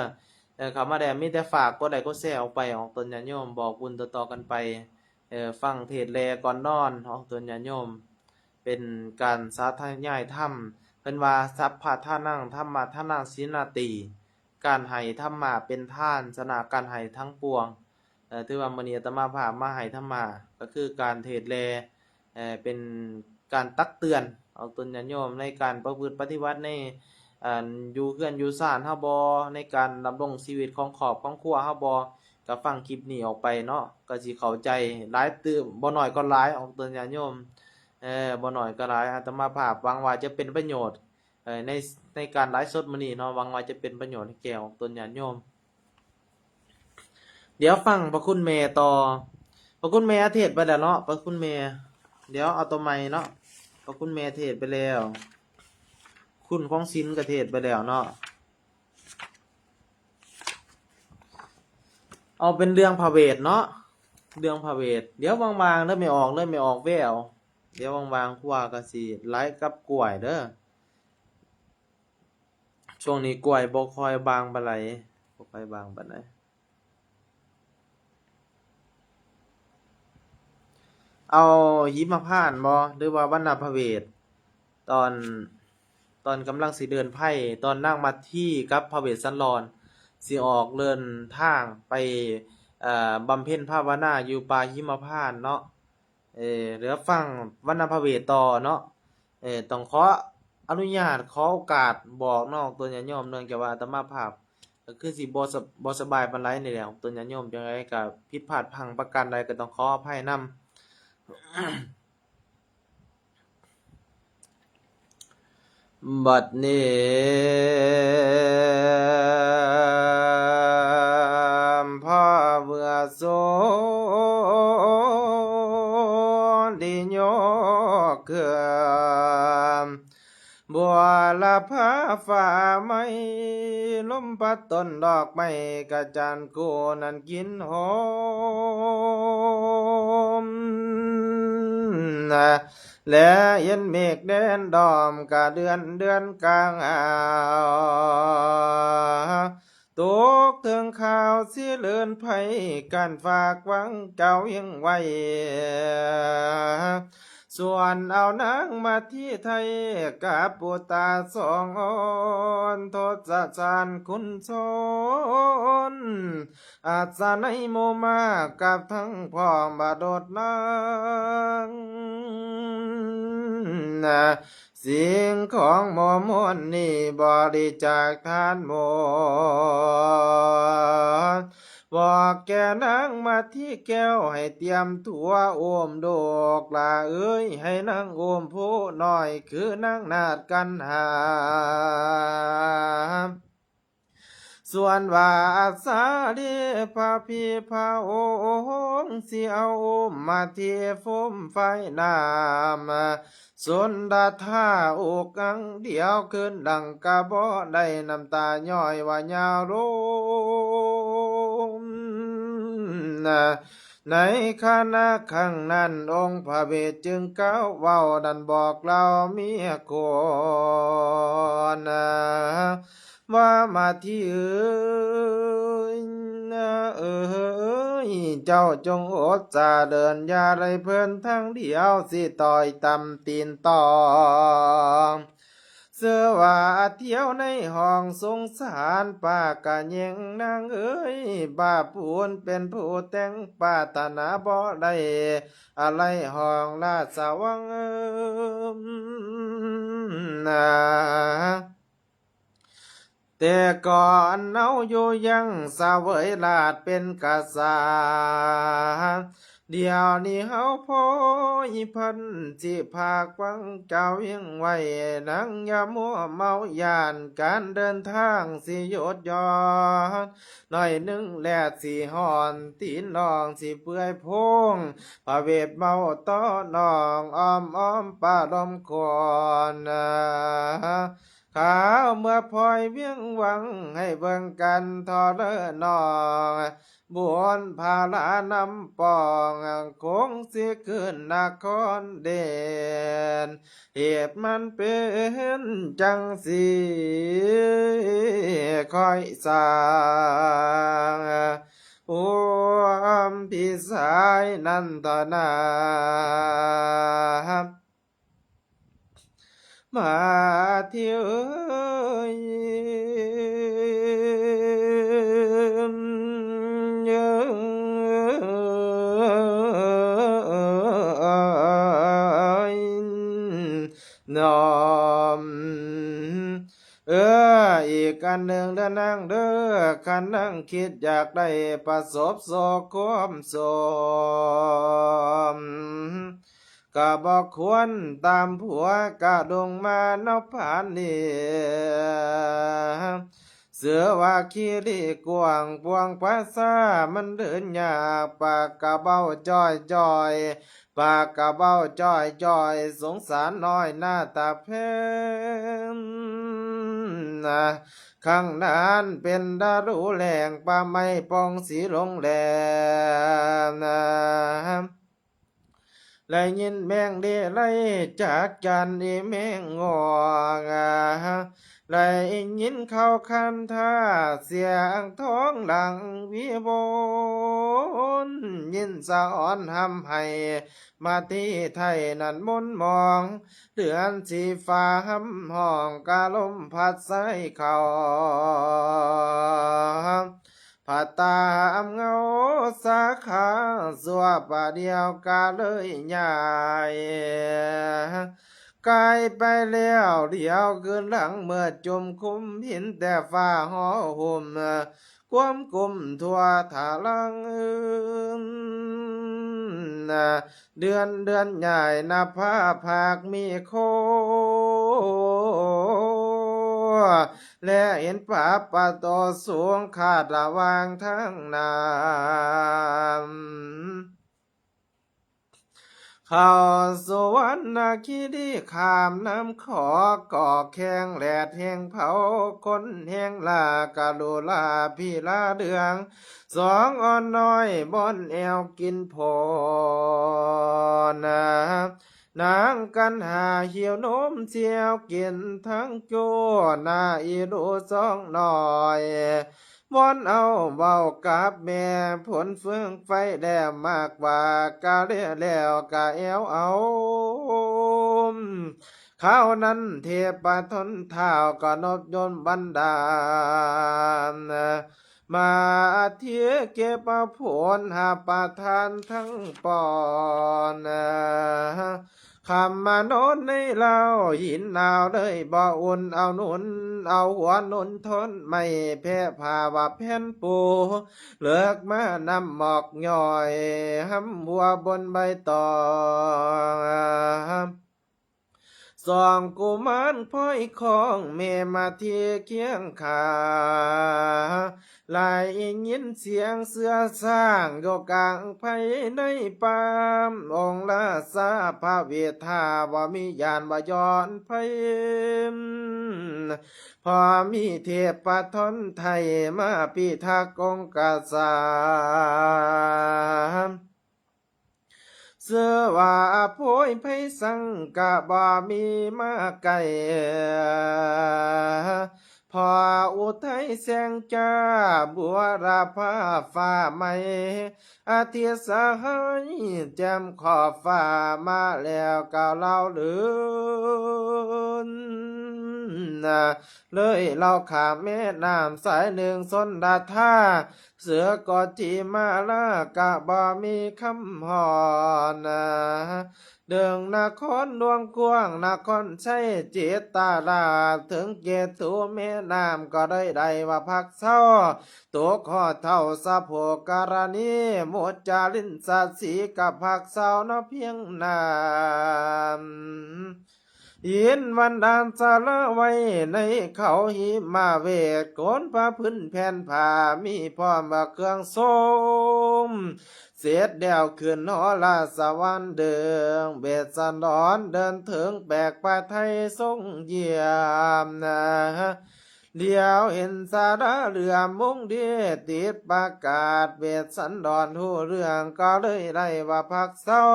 ເອີ ເຂົ້າມາແລ້ວມີແຕ່ຝາກກົດໄລກົດແຊອອກໄປ ອອກຕົນຍາດໂຍມ, ບອກບຸນຕໍ່ໆກັນໄປ. ເອີ ຟັງເທດແລກ່ອນນອນ ອອກຕົນຍາດໂຍມ, ເປັນການສາທະຍາຍທຳ. ເພິ່ນວ່າ ສັບພະທານັງ ທຳມະທານັງ ສິນນາຕິ, ການໃຫ້ທຳມະເປັນທານ ຊະນະການໃຫ້ທັງປວງ. ເອີ ຖືວ່າມື້ນີ້ອາດຕະມາພາບມາໃຫ້ທຳມະ ກໍຄືການເທດແລ ເອີ ເປັນການຕັກເຕືອນອອກຕົນຍາດໂຍມ ໃນການປະພຶດປະຕິບັດໃນ ອັນ ຢູ່ເຮືອນຢູ່ຊານເຮົາບໍ, ໃນການດຳລົງຊີວິດຂອງຄອບຂອງຄົວເຮົາບໍ, ກໍຟັງຄລິບນີ້ອອກໄປເນາະ ກໍຊິເຂົ້າໃຈຫຼາຍຕື່ມ ບໍ່ໜ້ອຍກໍຫຼາຍ ອອກຕົນຍາດໂຍມ. ເອີ ບໍ່ໜ້ອຍກໍຫຼາຍ ອາດຕະມາພາບຫວັງວ່າຈະເປັນປະໂຫຍດ ເອີ ໃນ ໃນການໄລຟ໌ສົດມື້ນີ້ເນາະ, ຫວັງວ່າຈະເປັນປະໂຫຍດໃຫ້ແກ່ອອກຕົນຍາດໂຍມ. ດຽວຟັງພະຄຸນແມ່ຕໍ່. ພະຄຸນແມ່ເທດໄປແລ້ວເນາະ ພະຄຸນແມ່. ດຽວເອົາຕົວໃໝ່ເນາະ. ພະຄຸນແມ່ເທດໄປແລ້ວ, ຄຸນຂອງສິນກໍເທດໄປແລ້ວເນາະ. ເອົາເປັນເລື່ອງພະເວດເນາະ, ເລື່ອງພະເວດ. ດຽວວ່າງໆເດີແມ່ອອກເດີ ແມ່ອອກແວວ. ດຽວວ່າງໆ ຄົວກໍຊິໄລຟ໌ກັບກ້ວຍເດີ. ຊ່ວງນີ້ກ້ວຍບໍ່ຄ່ອຍບາງປານໃດ, ບໍ່ຄ່ອຍບາງປານໃດ. ເອົາຫິມະພານບໍ ຫຼືວ່າວັນນະພະເວດ ຕອນ ຕອນກຳລັງຊິເດີນໄພ ຕອນນາງມັດທີກັບພະເວດສັນລອນຊິອອກເດີນທາງໄປ ເອີ ບຳເພັນພາວະນາຢູ່ປ່າຫິມະພານເນາະ ເອີ ເຫຼືອຟັງວັນນະພະເວດຕໍ່ເນາະ ເອີ ຕ້ອງຂໍອະນຸຍາດ ຂໍໂອກາດບອກເນາະ ຕົນຍາດໂຍມ ເນື່ອງຈາກວ່າອາດຕະມາພາບ ກໍຄືຊິບໍ່ສະ ບໍ່ສະບາຍປານໃດນີ້ແຫຼະ ຕົນຍາດໂຍມ ຈັ່ງໃດກໍຜິດພາດພັງປະການໃດກໍຕ້ອງຂໍອະໄພນຳ. ບັດນີ້ ພະເມື່ອສຸລິຍົກເຄື່ອງ ບົວລະພາຟ້າໃໝ່ ລົມພັດຕົ້ນດອກໄມ້ ກະຈັນກູນັ້ນກິ່ນຫອມ ແລະ ເຫັນເມກແດນດອມ ກະເດືອນເດືອນກາງອາວ ຕົກເຖິງຂ່າວຊິເລີນໄພ ການຝາກຫວັງເຈົ້າຍັງໄວ້ ສວນເອົານາງມາທີໄທ ກັບປູຕາສອງອ່ອນ ທົດສະສານຄຸນສອນ ອັດສະໄນໝູ່ມາກັບທັງພ້ອມບາດົດນາງ ສິ່ງຂອງໝູ່ມວນນີ້ບໍລິຈາກທານໝົດ ບອກແກ່ນາງມາທີແກ້ວໃຫ້ຕຽມຕົວອຸ້ມລູກຫຼ້າເອີຍ ໃຫ້ນາງອຸ້ມຜູ້ນ້ອຍຄືນາງນາດກັນຫາ ສ່ວນວ່າອາສາລີພະພີພະອົງ ຊິເອົາອຸ້ມມາທີ່ຟຸມໄຟນ້ຳ ສົນດາທາອົກອັງ ດຽວຄືນດັງກະບໍ່ໄດ້ ນ້ຳຕາຍ້ອຍວ່າຍາວລົງ. ໃນຂະນະຄັ້ງນັ້ນ ອົງພະເວດຈຶ່ງກ່າວເວົ້ານັ້ນ ບອກເລົ່າເມຍຄົນ ວ່າມາທີເອີຍ ເອີຍ ເຈົ້າຈົ່ງອົດສາເດີນ ຢ່າໄດ້ເພີນທາງດຽວ ຊິຕ່ອຍຕຳຕີນຕອງ ເຊື່ອວ່າທ່ຽວໃນຫ້ອງສົງສານ ປາກກະແຍງນາງເອີຍ ບາບບຸນເປັນຜູ້ແຕ່ງ ປາດຖະໜາບໍ່ໄດ້ ອາໄລຫ້ອງລາຊະວັງ ນາ ແຕ່ກ່ອນເຮົາຢູ່ຍັງສະເຫວີຍລາດເປັນກະສັດ ດຽວນີ້ເຮົາພອຍພັນ ຊິພາກວັງເຈົ້າວຽງໄວ້ ນາງຢ່າມົວເມົາຢ້ານ ການເດີນທາງຊິຢຸດຢ່ອນໜ້ອຍໜຶ່ງ ແລດຊິຮ້ອນ ຕີນນ້ອງຊິເປື່ອຍໂພງ ພະເວດເວົ້າຕໍ່ນ້ອງ ອ້ອມອ້ອມປະດົມຄວນ ຂ້າວເມື່ອພອຍວຽງວັງ ໃຫ້ເບິ່ງກັນທໍ່ເດີນ້ອງ ບຸນພາລານຳປອງ ຄົງຊິຂຶ້ນນະຄອນເດນ ເຫດມັນເປັນຈັ່ງຊີ້ ຂ້ອຍສ້າງ ໂອ ພີ່ຊາຍນັ້ນເທົ່ານັ້ນ ມາທີ່ເອີຍ ນ້ອມ ເອີ ອີກອັນໜຶ່ງເດີນາງເດີ ຄັນນາງຄິດຢາກໄດ້ປະສົບສຸກຄວາມສົມ ກະບໍ່ຄວນຕາມຜົວກະດົງມາເນາະປານນີ້ ເສືອວ່າຄີລີກວ້າງ ກວ້າງພາສາມັນເດີນຍາກ ປາກກະເວົ້າຈ່ອຍໆ ປາກກະເວົ້າຈ່ອຍໆ ສົງສານນ້ອຍໜ້າຕາແພງ ຄັ້ງນັ້ນເປັນລະດູແລ້ງ ປ່າໄມ້ປ່ອງສີລົງແລ້ງ ນາ ໄດ້ຍິນແມງເລໄລຈາກຈັນອີແມງງອກ ໄດ້ຍິນເຂົາຄັນທາສຽງທອງຫຼັງວິວົນ ຍິນສະອອນຮ່ຳໄຫ້ມາທີໄທນັ້ນມົນໝອງ ເດືອນສີຟ້າຮ່ຳຮ້ອງກະລົມພັດໃສ່ເຂົ້າ ພັດຕາມເງົາສາຂາຊົ່ວປະດຽວກະເລີຍຍ້າຍ ກາຍໄປແລ້ວ ຫຼຽວຄືນຫຼັງເມື່ອຈຸ່ມຄຸມ ເຫັນແຕ່ຟ້າຫໍ່ຫຸ້ມ ຄວາມກຸ້ມທົ່ວທາລັງ ເດືອນ ເດືອນໃຫຍ່ນະພາພາກມີໂຄ ແລະເຫັນປາປະໂຕສູງຂາດລະຫວ່າງທາງນ້ຳ ເຂົ້າສຸວັນນະຄີລີ ຂ້າມນ້ຳຂອກ ກອກແຂງແດດແຮງເຜົາ ຄົນແຮງລາກະລຸລາພີລາເຫຼືອງ ສອງອ່ອນນ້ອຍບ່ອນແອວກິນໂພນ ນາງກັນຫາຫິວນົມສຽວກິນທັງໂຈ ໜ້າອີດູສອງນ້ອຍ ວອນເອົາເວົ້າກັບແມ່ ຝົນເຟືອງໄຟແລ້ວມາກວ່າ ກະເລແລ້ວກະແອວເອົາ ຄາວນັ້ນເທບປະທົນທ້າວກະນົບຍົມບັນດານ ມາເທເກັບເອົາຜົນຫາປະທານທັງປອນ ຄ່ຳມານອນໃນລາວ ຫີນໜາວເລີຍບໍ່ອຸ່ນ ເອົາໜູນ ເອົາຫົວໜູນທອນໄມ້ ແພະຜ້າວ່າແຜ່ນປູ ເລິກມານຳໝອກຫຍ້ອຍ ຫຳຫົວບົນໃບຕອງ ສອງກຸມານພ້ອຍຄອງແມ່ມາທີ່ຄຽງຂ້າ ໄດ້ຍິນສຽງເສືອຊ້າງຢູ່ກາງໄພໃນປ່າ ອົງລາຊາພະເວທາບໍ່ມີຢ້ານວ່າຢ້ອນໄພ ພໍມີເທບປະທອນໄທມາພິທັກອົງກະສັດ ຊື່ວ່າໂພຍໄພສັງກະບໍ່ມີມາໃກ້ ພໍ່ອຸໄທແສງຈ້າ ບຸວລະພາຟ້າໃໝ່ ອາທິດສະຫາຍແຈ່ມຂອບຟ້າ ມາແລ້ວກ່າວລາວເລີນ ເລີຍລາວຂ້າມແມ່ນ້ຳສາຍໜຶ່ງຊົນລະທາ ເສືອກໍຈີມາລາກະບໍ່ມີຄຳຮ້ອນ ເດີງນະຄອນຫຼວງກວ້າງນະຄອນໄຊເຈດຕະລາດ ເຖິງເກຕຸແມ່ນ້ຳກໍໄດ້ ໄດ້ວ່າພັກເຊົາ ຕົກຮອດເທົ່າສະໂພກະລະນີ ໝົດຈາລິນສະສີກະພັກເຊົາເນາະພຽງນັ້ນ ເຫັນວັນດານສາລາໄວ້ໃນເຂົາຫິມະເວດ ໂກນຜ້າພື້ນແຜ່ນຜ້າ ມີພ້ອມວ່າເຄື່ອງຊົມ ເສັດແລ້ວຂຶ້ນຫໍລາຊະວັນເດີງ ເວດສັນດອນເດີນເຖິງແປກປະໄທຊົງຢ້ຽມນາ ຫຼຽວເຫັນສາລາເຫຼື້ອມມຸງດີ ຕິດປະກາດເວດສັນດອນຮູ້ເລື່ອງ ກໍເລີຍໄດ້ວ່າພັກເຊົາ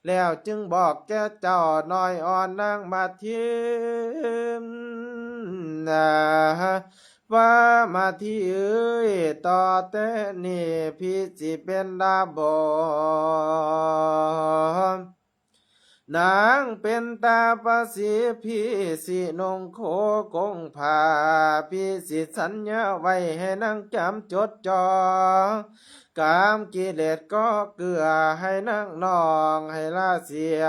ແລ້ວຈຶ່ງບອກແກ່ເຈົ້ານ້ອຍອ່ອນນາງມາທີ ວ່າມາທີເອີຍ ຕໍ່ແຕ່ນີ້ພີ່ຊິເປັນດາບໍ ນາງເປັນຕາປະສີ ພີ່ຊິນຸ່ງໂຄກົງຜ້າ ພີ່ຊິສັນຍາໄວ້ໃຫ້ນາງຈຳຈົດຈ່ອ ກາມກິເລດກໍເກືອໃຫ້ນາງນ້ອງໃຫ້ລາເສຍ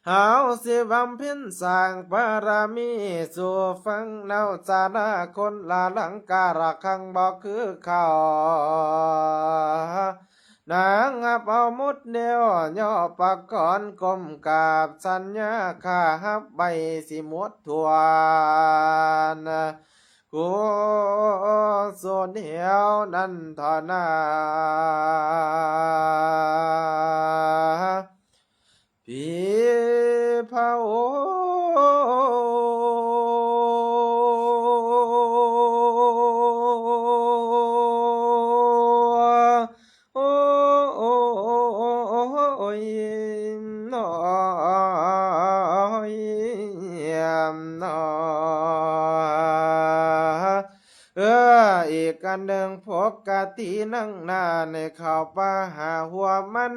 ເຮົາຊິບຳເພັນສ້າງບາລະມີ ສູ່ຟັງເນົາສາລາຄົນລະຫຼັງກາລະຄັງບໍ່ຄືເກົ່າ ນາງຮັບເອົາໝົດແລ້ວ ຍໍປະກອນກົ້ມກາບສັນຍາ ຂ້າຮັບໄວ້ຊິໝົດຖ້ວນ ກຸສົນແລ້ວນັ້ນເທົ່ານັ້ນ ພີ່ພະໂອ ກັນເລື່ອງປົກກະຕິ ນັ່ງນານໃຫ້ເຂົ້າປ່າຫາຫົວມັນ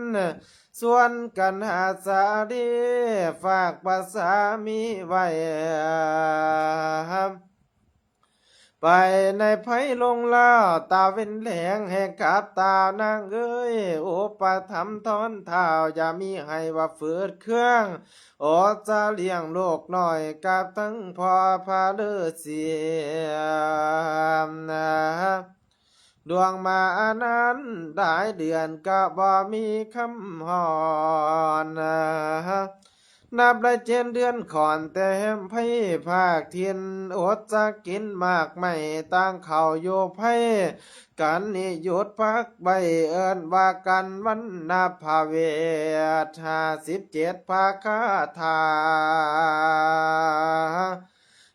ຊວນກັນຫາສາລີ ຝາກພາສາມີໄວ້ ໄປໃນໄພລົງລາວ ຕາເວັນແລງໃຫ້ກັບຕານາງເອີຍ ອຸປະຖຳຖອນທ້າວ ຢ່າມີໃຫ້ວ່າຝືດເຄືອງ ໂອດຈະລ້ຽງລູກນ້ອຍກັບທັງພໍ່ພະລືສີ ດວງມາອັນນັ້ນຫຼາຍເດືອນກະບໍ່ມີຄຳຮ້ອນ ນັບໄດ້ເຈັດເດືອນຂ້ອນແຕ່ແຮມໄພພາກຖິ່ນ ອົດຈະກິນໝາກໄມ້ຕ່າງເຂົ້າຢູ່ໄພ ກັນນີ້ຢຸດພັກໄວ້ ເອີ້ນວ່າກັນວັນນະພະເວດ ຫ້າສິບເຈັດພະຄາຖາ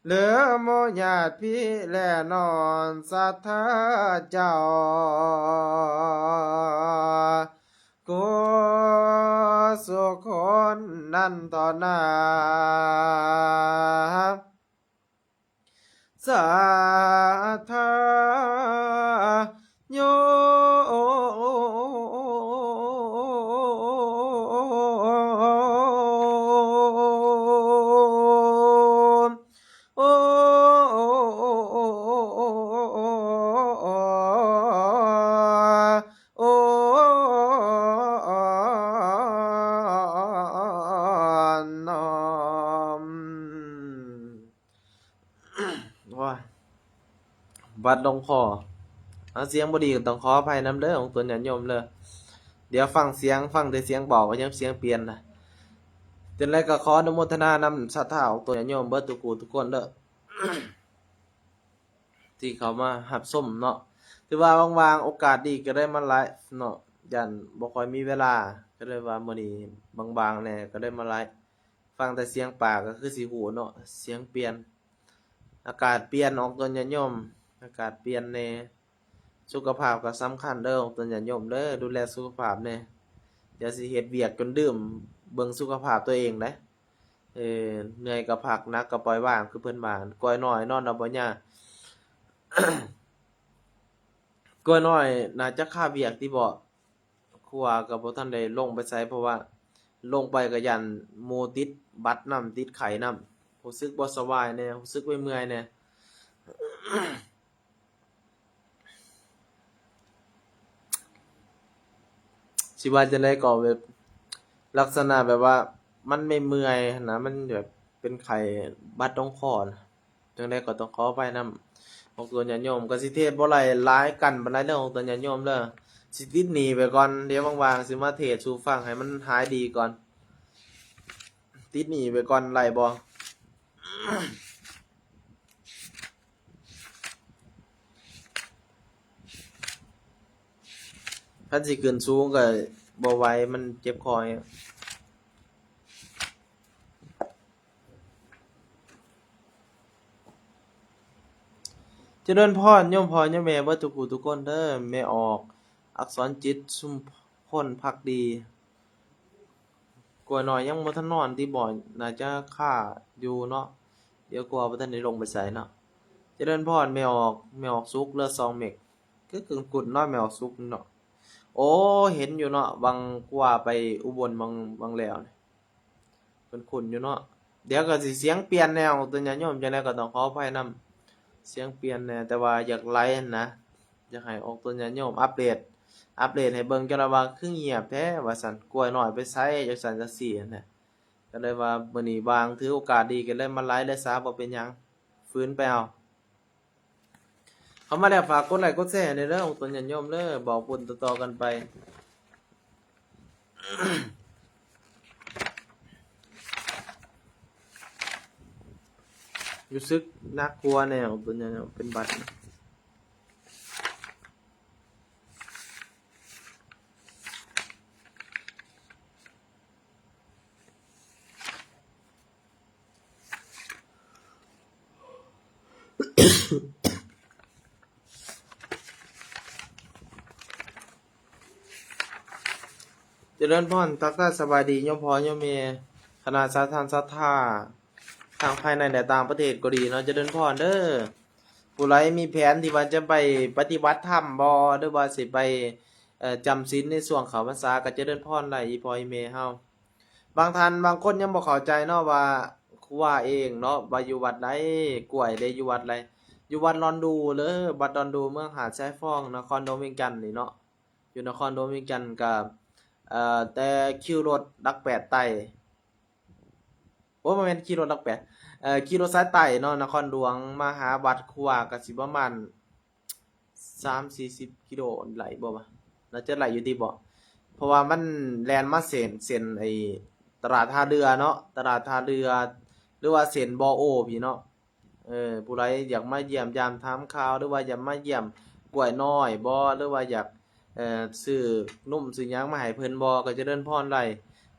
ເຫຼືອໝູ່ຍາດພີ່ແລນ້ອງສັດທາເຈົ້າ ກູສູ່ຄົນນັ້ນຕໍ່ໜ້າ ສັດທາໂຍມ ໂອ ໂອ ນ້ອມ ໂອ້ຍ ບັດລົງຄໍ ເອົາ ສຽງບໍ່ດີກໍຕ້ອງຂໍອະໄພນຳເດີ ອອກຕົນຍາດໂຍມເດີ. ດຽວຟັງສຽງ ຟັງແຕ່ສຽງບອກ ກໍຍັງສຽງປ່ຽນນະ. ຈັ່ງໃດກໍຂໍອະນຸໂມທະນານຳສັດທາອອກຕົນຍາດໂຍມເບິດທຸກຜູ້ທຸກຄົນເດີ ທີ່ເຂົ້າມາຮັບຊົມເນາະ. ຖືວ່າວ່າງໆ ໂອກາດດີກໍໄດ້ມາໄລຟ໌ເນາະ ຢ້ານບໍ່ຄ່ອຍມີເວລາ ກໍເລີຍວ່າມື້ນີ້ວ່າງໆແດ່ ກໍໄດ້ມາໄລຟ໌. ຟັງແຕ່ສຽງປາກກໍຄືຊິຮູ້ເນາະ ສຽງປ່ຽນ ອາກາດປ່ຽນ ອອກຕົນຍາດໂຍມ ອາກາດປ່ຽນແດ່. ສຸຂະພາບກໍສຳຄັນເດີ ອອກຕົນຍາດໂຍມເດີ ດູແລສຸຂະພາບແດ່. ຢ່າຊິເຮັດວຽກຈົນລືມເບິ່ງສຸຂະພາບຕົວເອງເດ້. ເອີ ເມື່ອຍກໍພັກ ໜັກກໍປ່ອຍວາງ ຄືເພິ່ນວ່າ. ກ້ອຍນ້ອຍນອນເອົາບໍ່ຍາ ກ້ອຍນ້ອຍໜ້າຈະຄາວຽກຕິເບາະ. ຄົວກໍບໍ່ທັນໄດ້ລົງໄປໃສ ເພາະວ່າລົງໄປກໍຢ້ານໝູ່ຕິດບັດນຳ ຕິດໄຂ້ນຳ. ຮູ້ສຶກບໍ່ສະບາຍແດ່ ຮູ້ສຶກເມື່ອຍໆແດ່. ຊິວ່າຈັ່ງໃດກໍແບບ ລັກສະນະແບບວ່າມັນເມື່ອຍໆຫັ້ນນະ ມັນແບບເປັນໄຂ້ບັດລົງຄໍນະ. ຈັ່ງໃດກໍຕ້ອງຂໍອະໄພນຳອອກຕົນຍາດໂຍມ ກໍຊິເທດບໍ່ໄດ້ຫຼາຍກັນປານໃດເດີ ອອກຕົນຍາດໂຍມເດີ. ຊິຕິດໜີ້ໄວ້ກ່ອນ ດຽວວ່າງໆຊິມາເທດສູ່ຟັງໃຫ້ມັນຫາຍດີກ່ອນ. ຕິດໜີ້ໄວ້ກ່ອນໄດ້ບໍ່? ຄັນຊິຂຶ້ນສູງກໍບໍ່ໄຫວ ມັນເຈັບຄໍແຮງ. ຈະເລີນພອນໂຍມພໍ່ໂຍມແມ່ເບິດທຸກຜູ້ທຸກຄົນເດີ. ແມ່ອອກ ອັກສອນຈິດ ຊຸມພົນພັກດີ. ກວຍນ້ອຍຍັງບໍ່ທັນນອນຕິບໍ? ໜ້າຈະຄາຢູ່ເນາະ ດຽວກວ່າບໍ່ທັນໄດ້ລົງໄປໃສເນາະ. ຈະເລີນພອນແມ່ອອກ ແມ່ອອກສຸກເຫຼືອສອງເມັກ ຄືຄຸ້ນໆເນາະ ແມ່ອອກສຸກເນາະ. ໂອ້ ເຫັນຢູ່ເນາະ ຫວ່າງກວ່າໄປອຸບົນຫວ່າງ ຫວ່າງແລ້ວນີ້ ຄຸ້ນໆຢູ່ເນາະ. ດຽວກໍຊິສຽງປ່ຽນແນວ ຕົວຍາດໂຍມ ຈັ່ງໃດກໍຕ້ອງຂໍອະໄພນຳ ສຽງປ່ຽນແດ່ ແຕ່ວ່າຢາກໄລຫັ້ນນະ ຢາກໃຫ້ອອກຕົນຍາດໂຍມອັບເດດ ອັບເດດໃຫ້ເບິ່ງ ຈັ່ງໃດວ່າຄືງຽບແທ້ວ່າຊັ້ນ ກວຍນ້ອຍໄປໃສ ຈັ່ງຊັ້ນຈັ່ງຊີ້ຫັ້ນນະ. ກໍເລີຍວ່າມື້ນີ້ວ່າງ ຖືໂອກາດດີ ກໍເລີຍມາໄລເລີຍຊະ ບໍ່ເປັນຫຍັງ ຝືນໄປເອົາ. ເຂົ້າມາແລ້ວຝາກກົດໄລກົດແຊໃຫ້ແດ່ເດີ ຕົນຍາດໂຍມເດີ ບອກບຸນຕໍ່ໆກັນໄປ. ຮູ້ສຶກໜັກຫົວແດ່ ຕົນຍາດໂຍມ ເປັນຫວັດ. ຈະເລີນພອນ ທັກທາຍສະບາຍດີໂຍມພໍ່ໂຍມແມ່ ຄະນະສາທານສັດທາ ທັງພາຍໃນ ແລະ ຕ່າງປະເທດກໍດີເນາະ ຈະເລີນພອນເດີ. ຜູ້ໃດມີແຜນທີ່ວ່າຈະໄປປະຕິບັດທຳບໍ່ ຫຼືວ່າຊິໄປ ເອີ ຈຳສິນໃນຊ່ວງເຂົ້າພັນສາ ກໍຈະເລີນພອນໄດ້ ອີ່ພໍ່ອີ່ແມ່ເຮົາ. ບາງທ່ານບາງຄົນຍັງບໍ່ເຂົ້າໃຈເນາະວ່າ ຄູວາເອງເນາະ ວ່າຢູ່ວັດໃດ ກວຍເດ້ ຢູ່ວັດໃດ ຢູ່ວັດດອນດູເດີ ວັດດອນດູ ເມືອງຫາດຊາຍຟອງ ນະຄອນຫຼວງວຽງຈັນນີ້ເນາະ ຢູ່ນະຄອນຫຼວງວຽງຈັນ ກໍ ເອີ ແຕ່ຄິວລົດຫຼັກແປດໄຕ້ ໂອ້ ບໍ່ແມ່ນ ຂີ່ລົດຫຼັກແປດ ເອີ ຂີ່ລົດສາຍໃຕ້ເນາະ ນະຄອນຫຼວງມາຫາວັດຄູວາ ກໍຊິປະມານສາມສີ່ສິບກິໂລ ໄດ້ບໍ່ວະ? ໜ້າຈະໄດ້ຢູ່ຕິບໍ່? ເພາະວ່າມັນແລ່ນມາເສັ້ນ ເສັ້ນໄອ້ຕະຫຼາດທ່າເຮືອເນາະ ຕະຫຼາດທ່າເຮືອ ຫຼືວ່າເສັ້ນບໍ່ໂອພີ້ເນາະ. ເອີ ຜູ້ໃດຢາກມາຢ້ຽມຢາມຖາມຂ່າວ ຫຼືວ່າຢາກມາຢ້ຽມກວຍນ້ອຍບໍ ຫຼືວ່າຢາກ ເອີ ຊື້ນົມຊື້ຫຍັງມາໃຫ້ເພິ່ນບໍ ກໍຈະເລີນພອນໄດ້.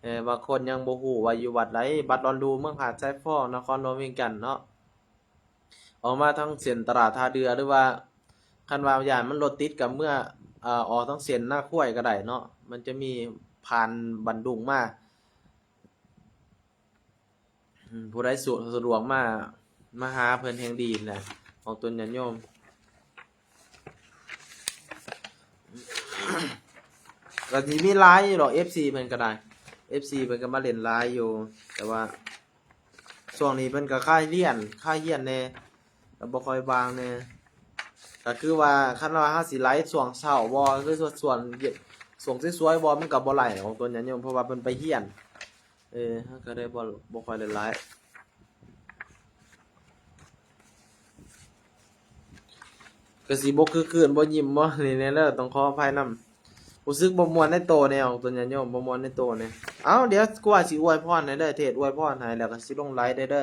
ເອີ ບາງຄົນຍັງບໍ່ຮູ້ວ່າຢູ່ວັດໃດ ວັດດອນດູ ເມືອງຫາດຊາຍຟອງ ນະຄອນຫຼວງວຽງຈັນເນາະ. ອອກມາທາງເສັ້ນຕະຫຼາດທ່າເຮືອ ຫຼືວ່າຄັນວ່າຢ້ານມັນລົດຕິດກໍເມືອ ເອີ ອອກທາງເສັ້ນນາຄວາຍກໍໄດ້ເນາະ ມັນຈະມີຜ່ານບ້ານດຸງມາ. ອືມ ຜູ້ໃດສະ ສະດວກມາ ມາຫາເພິ່ນແຮ່ງດີແຫຼະ ອອກຕົນຍາດໂຍມ. ກໍຊິມີຫຼາຍຢູ່ດອກ ເອັຟຊີ ເພິ່ນກໍໄດ້ ເອັຟຊີ ເພິ່ນກໍມາຫຼິ້ນຫຼາຍຢູ່ ແຕ່ວ່າຊ່ວງນີ້ເພິ່ນກໍຄາຍຮຽນ ຄາຍຮຽນແດ່ ກໍບໍ່ຄ່ອຍວ່າງແດ່. ກໍຄືວ່າຄັນວ່າເຮົາຊິໄລຟ໌ຊ່ວງເຊົ້າບໍ ຄືວ່າຊ່ວງ ຊ່ວງສວຍໆບໍ ມັນກໍບໍ່ໄລຟ໌ອອກຕົນຍາດໂຍມ ເພາະວ່າເພິ່ນໄປຮຽນ. ເອີ ເຮົາກໍເລີຍບໍ່ ບໍ່ຄ່ອຍໄດ້ໄລຟ໌ ກໍຊິບໍ່ຄຶກຄື້ນ ບໍ່ຍິ້ມບໍ່ນີ້ແດ່ເດີ ຕ້ອງຂໍອະໄພນຳ. ຮູ້ສຶກບໍ່ມ່ວນໃນໂຕແດ່ ອອກຕົນຍາດໂຍມ ບໍ່ມ່ວນໃນໂຕແດ່. ເອົ້າ ດຽວກວ່າຊິອວຍພອນໃຫ້ເດີ ເທດອວຍພອນໃຫ້ ແລ້ວກໍຊິລົງໄລຟ໌ເດີ.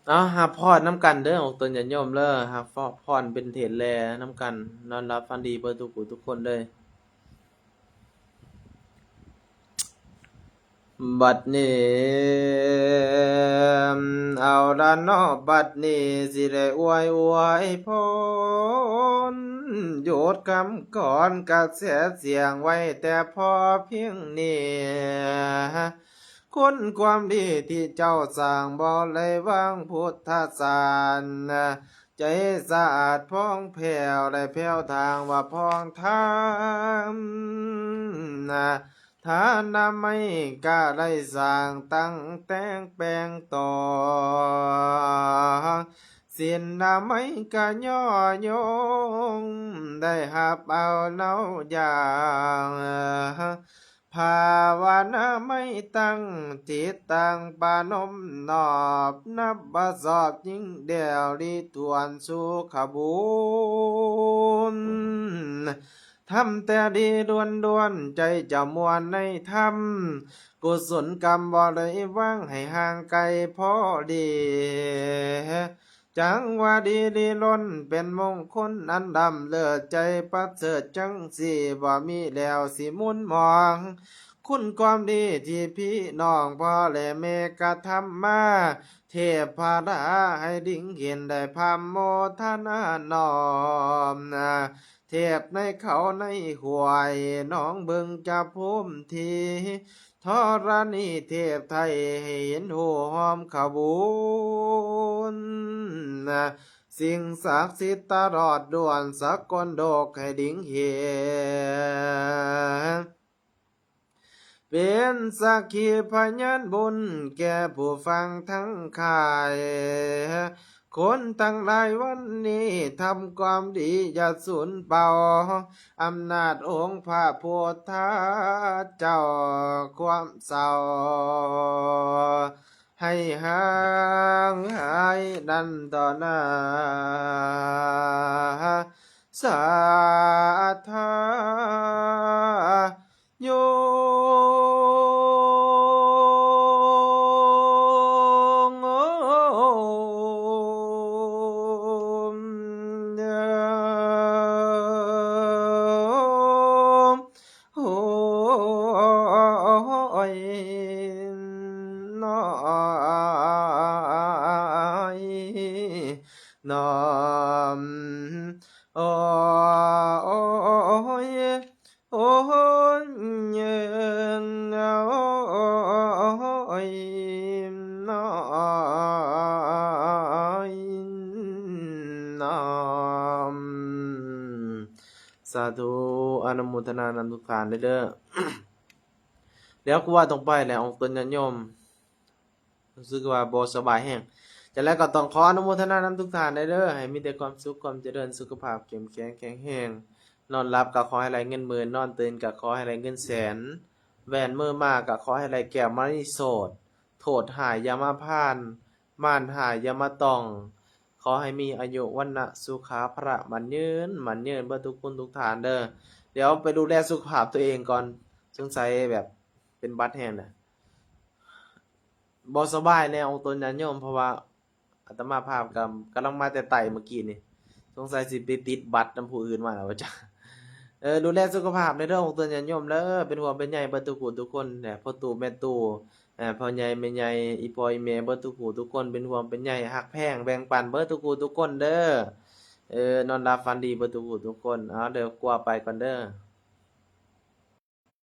ເອົາ ຮັບພອນນຳກັນເດີ ອອກຕົນຍາດໂຍມເດີ ຮັບພອນເປັນເທດແລນຳກັນ ນອນຫຼັບຝັນດີເບິດທຸກຜູ້ທຸກຄົນເດີ. ບັດນີ້ ເອົາລະເນາະ ບັດນີ້ຊິໄດ້ອວຍ ອວຍພອນ ຢຸດຄຳກ່ອນກະແສສຽງໄວ້ແຕ່ພໍພຽງນີ້. ຄຸນຄວາມດີທີ່ເຈົ້າສ້າງບໍ່ໄດ້ວາງພຸດທະສານ ໃຈສະອາດຜ່ອງແຜ້ວ ໄດ້ແພ້ວທາງວ່າຜ່ອງທານ ທານນະໄມກະໄດ້ສ້າງຕັ້ງແຕ່ງແປງຕໍ່ ສິນນະໄມກະຍໍຍົງ ໄດ້ຮັບເອົາເນົາຢ່າງ ພາວະນາໄມຕັ້ງຈິດຕັ້ງປະນົມນອບ ນັບວ່າຊອບຍິ່ງແດ່ວລິທວນສູ່ຂະບຸນ ທຳແຕ່ດີລ້ວນໆ ໃຈຈະມ່ວນໃນທຳ ກຸສົນກຳບໍ່ໄດ້ວາງໃຫ້ຫ່າງໄກພໍດີ ຈັງວ່າດີລີລົ້ນເປັນມົງຄຸນອັນລ້ຳເລີດ ໃຈປະເສີດຈັ່ງຊີ້ບໍ່ມີແລ້ວຊິມຸນມອງ ຄຸນຄວາມດີທີ່ພີ່ນ້ອງພໍ່ແລະແມ່ກະທຳມາ ເທບພະລາໃຫ້ລິງເຫັນໄດ້ພຳໂມທະນານ້ອມ ເທບໃນເຂົາໃນຫ້ວຍໜອງບຶງຈະພູມທີ່ ທໍລະນີເທບໄທໃຫ້ເຫັນຮູ້ຮ່ວມຂະບຸນ ສິ່ງສັກສິດຕະຫຼອດລ້ວນສາກົນໂລກໃຫ້ລິງເຫັນ ເປັນສັກຂີພະຍານບຸນແກ່ຜູ້ຟັງທັງຂາຍ ຄົນທັງຫຼາຍວັນນີ້ທຳຄວາມດີຢ່າສູນເປົ່າ ອຳນາດອົງພະພຸດທະເຈົ້າ ຄວາມເສົ້າໃຫ້ຫ່າງຫາຍນັ້ນຕໍ່ໜ້າ ສາທາ ໂຍມ ໂອ້ຍ ນ້ອຍ ນ້ອມ ໂອ້ຍ ໂອ້ຍ ນ້ອມ ສາທຸ ອະນຸໂມທະນານຳທຸກທ່ານເດີ. ດຽວຄູບາຕ້ອງໄປແລ້ວ ອອກຕົນຍາດໂຍມ ຮູ້ສຶກວ່າບໍ່ສະບາຍແຮງ. ຈັ່ງໃດກໍຕ້ອງຂໍອະນຸໂມທະນານຳທຸກທ່ານເດີ ໃຫ້ມີແຕ່ຄວາມສຸກຄວາມຈະເລີນ ສຸຂະພາບເຂັ້ມແຂງແຂງແຮງ. ນອນຫຼັບກໍຂໍໃຫ້ໄດ້ເງິນໝື່ນ ນອນຕື່ນກໍຂໍໃຫ້ໄດ້ເງິນແສນ. ແວ່ນມືມາກໍຂໍໃຫ້ໄດ້ແກ້ວມະນີໂສດ. ໂທດຮ້າຍຢ່າມາຜ່ານ ມານຮ້າຍຢ່າມາຕ້ອງ. ຂໍໃຫ້ມີອາຍຸວັນນະສຸຂະພະລະໝັ້ນຍືນ ໝັ້ນຍືນເບິດທຸກຄົນທຸກທ່ານເດີ. ດຽວໄປດູແລສຸຂະພາບຕົວເອງກ່ອນ ສົງໄສແບບເປັນຫວັດແຮງນະ. ບໍ່ສະບາຍແນ່ ອອກຕົນຍາດໂຍມ ເພາະວ່າອາດຕະມາພາບກໍກຳລັງມາແຕ່ໃຕ້ມື້ກີ້ນີ້ ສົງໄສຊິໄປຕິດຫວັດນຳຜູ້ອື່ນມາແລ້ວວ່າຈັກ. ເອີ ດູແລສຸຂະພາບແດ່ເດີ ອອກຕົນຍາດໂຍມເດີ ເປັນຫ່ວງເປັນໃຍເບິດທຸກຜູ້ທຸກຄົນແຫຼະ ພໍ່ຕູ້ແມ່ຕູ້ ເອີ ພໍ່ໃຫຍ່ແມ່ໃຫຍ່ ອີ່ພໍ່ອີ່ແມ່ເບິດທຸກຜູ້ທຸກຄົນ ເປັນຫ່ວງເປັນໃຍ ຮັກແພງແບ່ງປັນເບິດທຸກຜູ້ທຸກຄົນເດີ. ເອີ ນອນຫຼັບຝັນດີເບິດທຸກຜູ້ທຸກຄົນ. ເອົາເດີ ກູບາໄປກ່ອນເດີ.